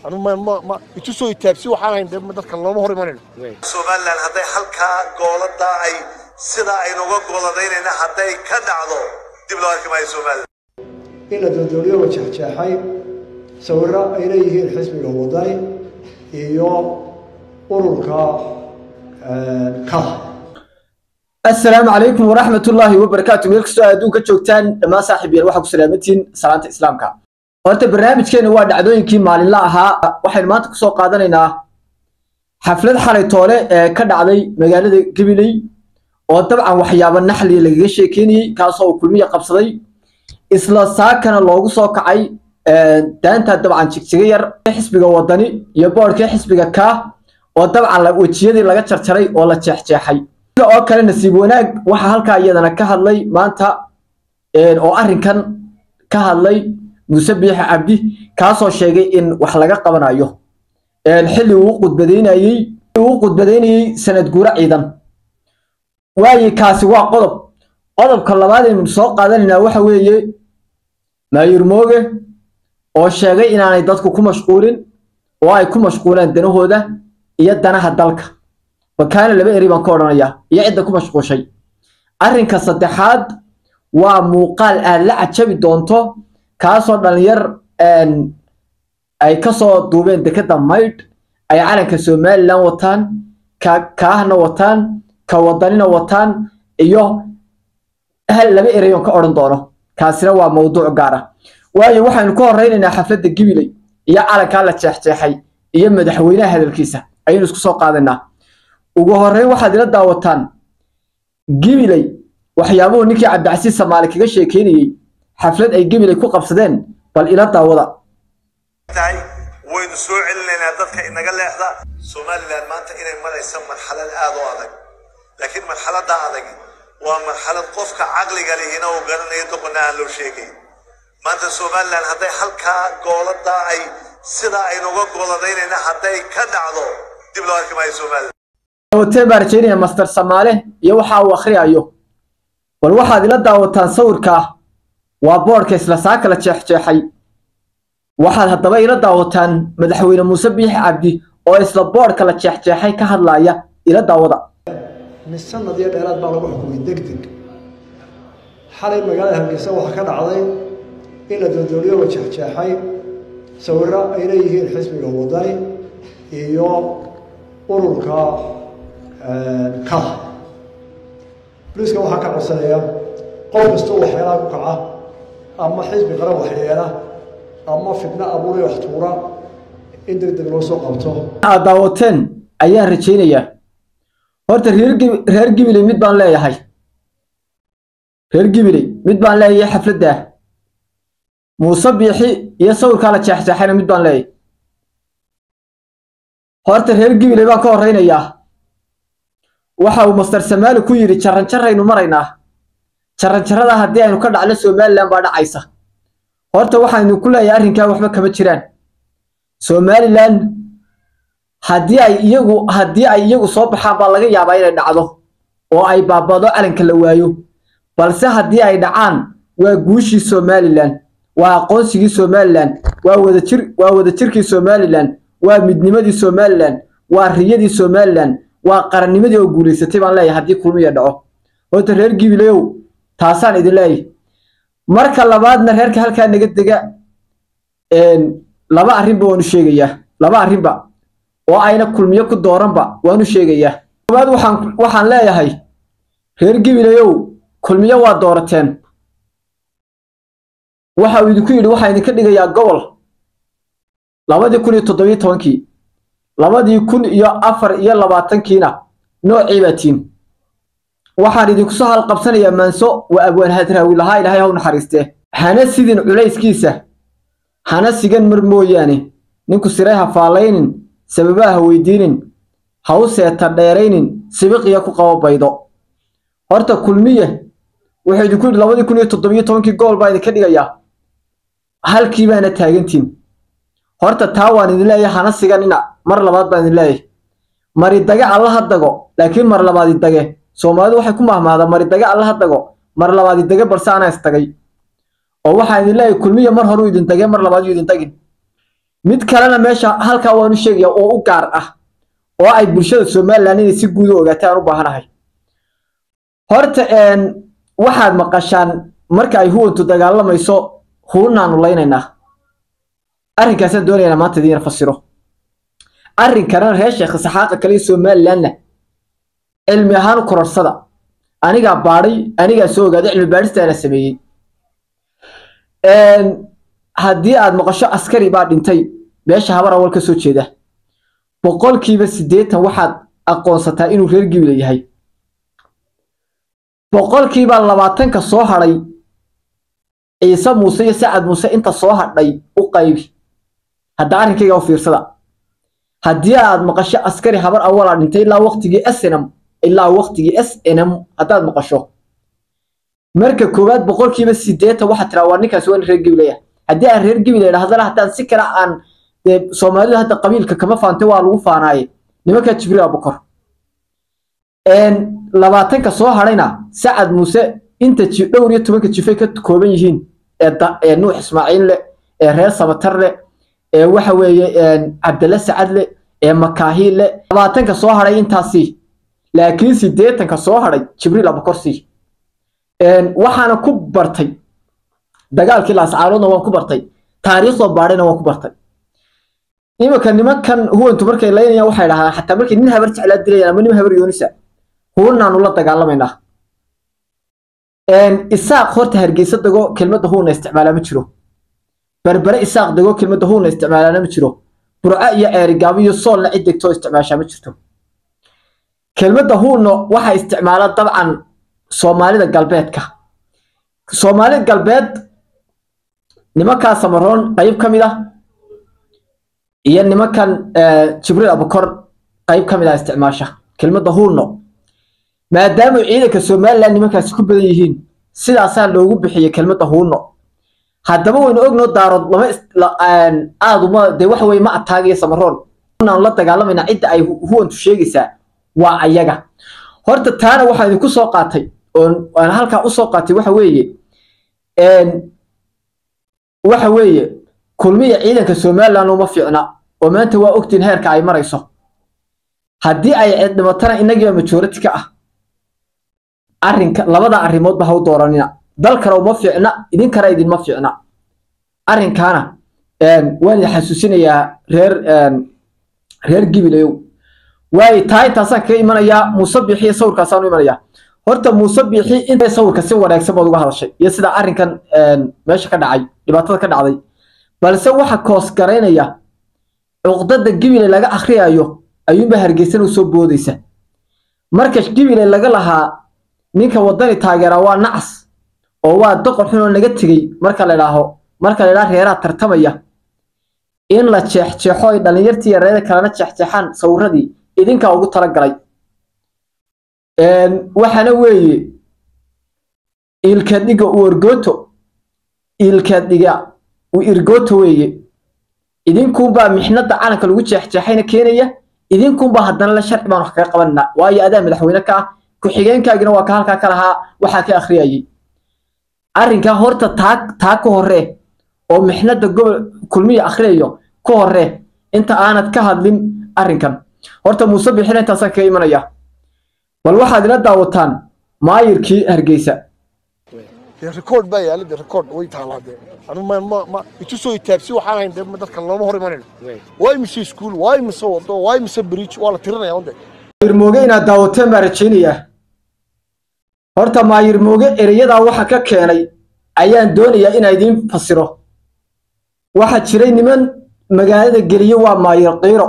Anu ma itu soo itaabsi waxaan hayn dadka looma hor imanayno. Somaliland hadday halkaa goolada ay sidaa aynuga gooladaynayna hadday ka dhacdo dib loo arki maayo Somaliland. In la doordooriyo la jeexjeexay sawirro ay leeyihiin xisbiga Wadani iyo ururka ka. Assalaamu calaykum waraxmatullaahi wabarakaatu. Meel kastoo adduunka joogtaan dhammaan saaxiibayaal, waxaa ku salaamantihiin salaanta islaamka. Horta barnaamijkeena waa dhacdooyinkii maalinla ahaa. Waxaynu maanta kusoo qaadanaynaa xaflad xalay toole ee ka dhacday magaalada Gabiley oo dabcan waxyaabo naxli lagaga sheekeynayey, kaasoo uu Kulmiya qabsaday, isla saakana loogu soo kacay daanta dabcan Jigjiga Yar xisbiga Wadani iyo boodhkii xisbiga Kaa oo dabcan wejiyadii laga jarjaray oo la jeexjeexay. Sida oo kale nasiib wanaag waxaa halkaa iyadana ka hadlay maanta oo arrinkan ka hadlay Muuse Biixi Cabdi, kaasoo sheegay in wax laga qabanayo xilli uu khudbadaynayey sanad guuro ciidan. Waaye kaasi waa qodob. Qodobka labaad aynu soo qaadanaynaa waxa weeye Maayir Mooge oo sheegay inaanay dadku ku mashquulin oo ay ku mashquulaan danahooda iyo danaha dalka. Bakaana laba eri baan ka odhanayaa iyo cidda ku mashquushay. Arrinka saddexaad waa muuqaal aad la cajabi doonto, kaasoo dhalinyar ay kasoo duubeen dekada Maydh, ay calanka Somaliland wataan, ka Kaahna wataan, ka Wadanina wataan, iyo hal laba erayoon ka odhan doono. Kaasina waa mawduuc gaar ah. Waayo waxaynu ka horeynaynaa xafladda Gibiley iyo calankaa la jeexjeexay iyo madaxweynaha hadalkiisa ayaynu isku soo qaadanaa. Ugu horreyn waxaad ila daawataan Gibiley waxyaabuhu ninkii Cabdicasiis Samaali kaga sheekeynayey xaflad ay Gibiley ku qabsadeen, bal ila daawada. Tahay waynu soo celinaynaa dadka inaga leexda. Somaliland maanta inay maraysa marxalad aad u adag, laakiin marxaladda adag waa marxalad qofka caqliga lihina uu garanayo, doqonna aan loo sheegay. Maanta Somaliland hadday halkaa goolada ay sidaa aynuga gooladaynayna hadday ka dhacdo dib loo arki maayo Somaliland. Daawateen baan rajaynaya Master Samaale iyo waxa uu akhriyayo. Bal waxaad ila daawataan sawirka, waa boodhka isla saaka la jeexjeexay. Waxaad haddaba ila daawataan madaxweyne Muuse Biixi Cabdi oo isla boodhka la jeexjeexay ka hadlaya. Ila daawada. Mid sanad iyo dheeraad baa lagu xukumay deg deg. Xalay magaalada Hargeysa waxaa ka dhacday in la doordooriyo la jeexjeexay sawirro ay leeyihiin xisbiga Wadani iyo ururka ka. Boliiska waxaan ka codsanayaa qof kastoo waxyeelaha ku kaca ama xisbi qaran waxyeela ama fitno abuuraya wax tuura in deg deg loo soo qabto. Aad daawateen ayaan rajaynayaa. Horta reer Gibiley mid baan leeyahay, reer Gibiley mid baan leeyahay, xafladda Muuse Biixi iyo sawirkaa la jeexjeexayna mid baan leeyahay. Horta reer Gibiley baan ka horeynayaa. Waxa uu Master Samaali ku yidhi jaranjaraynu maraynaa, jaranjarada haddii aynu ka dhacno Somaliland baa dhacaysa. Horta waxaynu ku leeyahay arrinkaa waxba kama jiraan. Somaliland haddii ay iyagu soo baxaan baa laga yaabaa inay dhacdo oo ay baabado calanka la waayo, balse haddii ay dhacaan waa guushii Somaliland, waa aqoonsigii Somaliland, waa wadajirkii Somaliland, waa midnimadii Somaliland, waa riyadii Somaliland, waa qarannimadii oo guulaysatay baan leeyahay haddii Kulmiya dhaco. Horta reer Gibileyow taasaan idin leeyahay. Marka labaadna reerka halkaa naga dega laba arrinba waanu sheegayaa, laba arrinba oo ayna Kulmiyo ku dooranba waanu sheegayaa. Koowaad waxaan leeyahay reer Gibileyow, Kulmiyo waa doorateen. Waxa uu idinku yidhi waxaa idinka dhigayaa gobol 2017-kii, 2024-kiina noocii baa tiin. Waxaan idinku soo halqabsanayaa maanso waa abwaan Hadraawi lahaa, Ilaahay haw naxariistee: hana sidin culayskiisa, hana sigan mar mooyaane, ninku siray ha faallaynin, sababaha ha weydiinin, ha u seeta dheeraynin, sibiqiya ku qabo baydo. Horta Kulmiye wuxuu idinku yidhi 2017-kii gobol baa idinka dhigayaa, halkii baana taagantiin. Horta taa waan idin leeyahay, hana siganina. Mar labaad baan idin leeyahay, mari dage alla ha dago, laakiin mar labaadi dage. Soomaalidu waxay ku mahmaahdaa mari dage alla ha dago, mar labaadi dage, balse anaa istagay. Oo waxaan idin leeyahay Kulmiya mar horuu idin dage, mar labaad yuu idin dagin. Mid kalena meesha halkaa waanu sheegayaa oo u gaar ah oo ay bulshada Somaliland inay si guud u ogaataan u baahanahay. Horta waxaad maqashaan marka ay huwantu dagaalamayso huunaanu laynaynaa. Arrinkaasaan doonaynaa maanta idiin fasiro. Arrinkana reer Sheekh Saxaaqa kale Somalilandna cilmi ahaan u kororsada. Anigaa baadhay, anigaa soo ogaaday, cilmi baadhistaana sameeyey. Haddii aad maqasho askari baa dhintay meesha Habar Awal ka soo jeeda, 80% waxaad aqoonsataa inuu reer Gibiley yahay. 20% soo hadhay Ciise Muuse iyo Sacad Muuse inta soo hadhay u qaybi. Hadda arrinkayga u fiirsada. Haddii aad maqasho askari Habar Awal aa dhintay ilaa waqtigii SNM, ilaa waqtigii SNM haddaad maqasho, marka koowaad 80% waxaad tiraa waa ninkaasi waa nin reer Gibiley ah. Haddii aan reer Gibiley idhahdana, haddaan si kale aan Soomaalidu hadda qabiilka kama faantay, waa lagu faanaaye nimanka Jibriil Abukor. 20ka soo hadhayna Sacad Muuse inta dhowr iyo tobanka jifay ka kooban yihiin ee Nuux Ismaaciil leh, ee reer Samatar leh, ee waxa weeye Cabdalle Sacad leh, ee Makaahiil leh, 20ka soo hadhay intaasi. Laakiin 80ka soo hadhay Jibriil Abukor sii. Waxaana ku bartay dagaalkii Laascaanoodna waan ku bartay, taariikhdoo baadhayna waan ku bartay. Iminka nimankan huwantu markay laynayaan waxay dhahaan, xataa markay nin habar jeclaa dilayaan ama nin habar yoonisa, huunaanu la dagaalamaynaa. Isaaq horta Hargeysa dego kelmadda huuna isticmaalaa ma jiro. Berbere Isaaq dego kelmadda huuna isticmaalaana ma jiro. Burco iyo Ceerigaabo iyo Soolna cid degtoo isticmaashaa ma jirto. Kelmadda huuno waxaa isticmaala dabcan Soomaalida galbeedka. Soomaalida galbeed nimankaa Samaroon qayb ka mid ah iyo nimankan Jibriil Abukor qayb ka mid ah isticmaasha kelmadda huuno. Maadaama ciidanka Somaliland nimankaasi ku badan yihiin, sidaasaa loogu bixiyey kelmadda huuno. Haddaba waynu ognoo Daarood lama aad uma dee waxa weye ma ataagaya Samaroon. Huunaan la dagaalamayna cidda ay huwantu sheegaysaa waa ayaga. Horta taana waxaan idinku soo qaatay oon aan halkaa u soo qaatay waxa weeye, waxa weeye kulmiya ciidanka Somaliland uma fiicna oo maanta waa ogtiin heerka ay marayso. Haddii ay cid dhimatana innagiiba majority ka ah. Arrinka labada arrimoodba ha u dooranina. Dalkana uma fiicna, idinkana idinma fiicna. Arrinkaana waan idin xasuusinayaa reer Gibileyow. Waayo taa intaasaan kaga imanayaa Muuse Biixi iyo sawirkaasaan u imanayaa. Horta Muuse Biixi inta sawirka si wanaagsan baad uga hadashay iyo sida arrinkan meesha ka dhacay, dhibaatada ka dhacday. Balse waxa koos garaynaya cuqdada Gibiley laga akhriyayo ayuunba Hargeysana u soo boodaysa. Marka Gibiley laga lahaa ninka wadani taageera waa nacas oo waa doqon xun oo naga tegey, marka la idhaaho, marka la idhaha reeraha tartamaya in la jeexjeexo ay dhalinyartii iyo reerada kalena jeexjeexaan sawiradii idinkaa ugu talagalay. Waxaana weeye ilkadhiga u ergoto, ilkadhiga u ergoto weeye. Idinkuunbaa mixnada calanka lagu jeexjeexayna keenaya, idinkuunbaa haddana la sharci baan wax kaga qabananaa. Waayo adaa madaxweyne ka ah, ku-xigeenkaagina waa ka halkaa ka lahaa waxaa ka akhriyayay. Arrinkaa horta taa ka horee oo mixnada gobol kulmiya akhriyayo ka horee inta aanad ka hadlin arrinkan. Horta Muuse Biixina intaasaan kaga imanaya. Bal waxaad ila daawataan maayirkii Hargeysa. Record baa yaala, dee record way taalaa dee. Anu ma itusoo itaabsi waxaan hayn dee dadka looma hor imanayno. Waa imise iskuul, waa imise wado, waa imise bridge, waa la tirinayaa un dee. Maayir Mooge inaad daawateen baan rajaynayaa. Horta Maayir Mooge ereyadaa waxa ka keenay ayaan doonayaa inaan idiin fasiro. Waxaa jiray niman magaalada geliye waa Maayir Qiiro.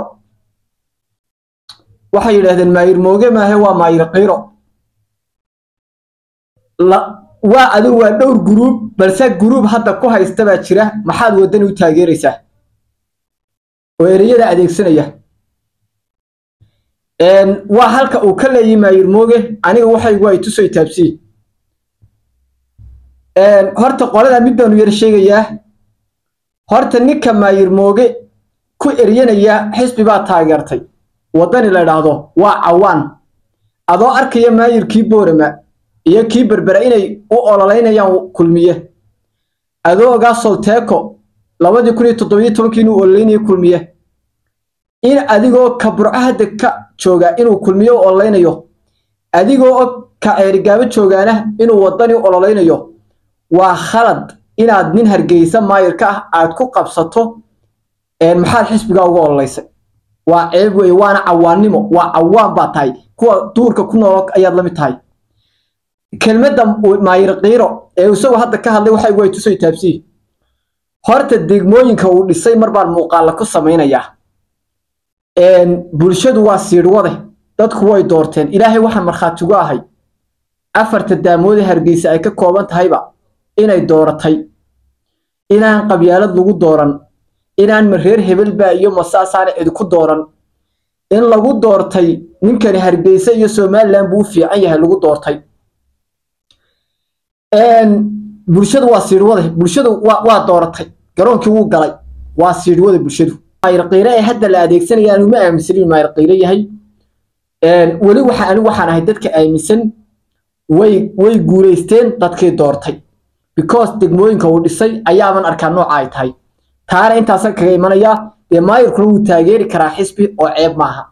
Waxay yidhaahdeen Maayir Mooge maahe waa Maayir Qiiro. Waa adigu waa dhowr guruub, balse guruub hadda ku haysta baa jira. Maxaad waddani u taageeraysaa oo ereyada adeegsanaya? Waa halka uu ka leeyahay Maayir Mooge aniga waxaygu ay tusay taabsii. Horta qolada mid baanu yar sheegayaa. Horta ninka Maayir Mooge ku eryanaya xisbi baa taageertay waddani la idhaahdo waa cawaan. Adoo arkaya maayirkii Boorama iyo kii Berbera inay u ololeynayaan kulmiye, adoo ogaa Solteeko 2017 inuu ololeynayay Kulmiye, in adigoo ka Burco hadda ka jooga inuu Kulmiye u ololeynayo, adigoo og ka Ceerigaabo joogaana inuu Wadani u ololeynayo, waa khalad inaad nin Hargeysa maayirka ah aad ku qabsato maxaad xisbigaa uga ololeysay. Waa ceeb weeye, waana cawaannimo, waa cawaan baa tahay, kuwa duurka ku nool ayaad la mid tahay. Kelmadda maayir Qiiro ee isagu hadda ka hadlay waxay way tusay taabsii. Horta degmooyinka uu dhisay mar baan muuqaala ku samaynayaa. Bulshadu waa siidhwade, dadku way doorteen. Ilaahay waxaan markhaati uga ahay 4 daamood ee Hargeysa ay ka kooban tahayba inay dooratay, inaan qabyaalad lagu dooran, inaan mareer hebelba iyo masaasaana cid ku dooran, in lagu doortay ninkani Hargeysa iyo Somaliland buu u fiican yahay lagu doortay. Bulshadu waa siidhwade, bulshadu waa dooratay, garoonkii wuu galay, waa siidhwade bulshadu. Maayir Qiire ee hadda la adeegsanaya anigu ma aaminsan inuu maayir Qiire yahay. Weli waxa anigu waxaan ahay dadka aaminsan way guuleysteen dadkii doortay, because degmooyinka uu dhisay ayaaban arkaa nooca ay tahay. Taana intaasaan kaga imanayaa. Dee maayirkuna wuu taageeri karaa xisbi oo ceeb maaha.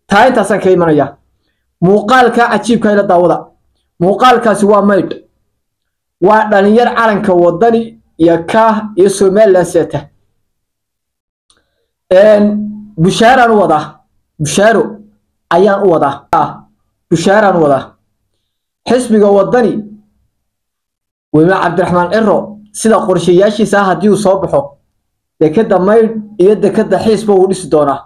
Taa intaasaan kaga imanayaa. Muuqaalka cajiibka ila daawada. Muuqaalkaasi waa maydh, waa dhalinyar calanka Wadani iyo Kaah iyo Somaliland seeta. Bushaaraan u wadaa, bushaaro ayaan u wadaa, bushaaraan u wadaa. Xisbiga Wadani weyme Cabdiraxmaan Ciro sida qorshayaashiisa ah haddii uu soo baxo, dekadda Maydh iyo dekadda Xiisba wuu dhisi doonaa,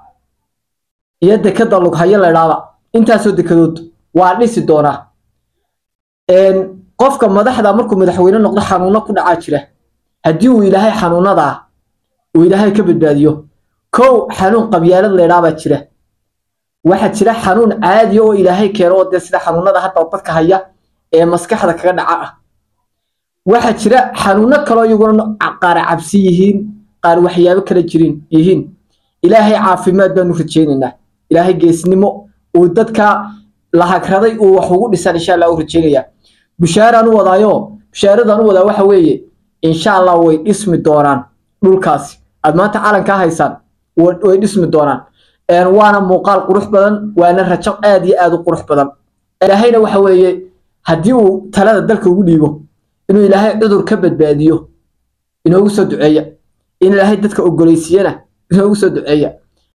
iyo dekadda Lughayo laydhaaba, intaasoo dekadood waa dhisi doonaa. Qofka madaxda markuu madaxweyne noqdo xanuuno ku dhacaa jira. Haddii uu Ilaahay xanuunadaa uu Ilaahay ka badbaadiyo, kow xanuun qabyaalad laydhaabaa jira. Waxaa jira xanuun caadi oo Ilaahay keeno oo dee sida xanuunada hadda dadka haya ee maskaxda kaga dhaca ah. Waxaa jira xanuuno kaloo iyaguna qaar cabsi yihiin, qaar waxyaabo kala jirin yihiin. Ilaahay caafimaad baanu rajaynaynaa, Ilaahay geesnimo uu dadka la hagraday uu wax ugu dhisan insha Allah u rajaynayaa. Bushaaraan u wadaayo, bushaaradaan u wadaa waxa weeye insha Allah way dhismi doonaan dhulkaasi aad maanta calankaa haysaan, way dhismi doonaan. Waana muuqaal qurux badan, waana rajo aad iyo aad u qurux badan. Ilaahayna waxa weeye haddii uu talada dalka ugu dhiibo inuu Ilaahay cudur ka badbaadiyo inoogu soo duceeya, in Ilaahay dadka ogolaysiiyana inoogu soo duceeya.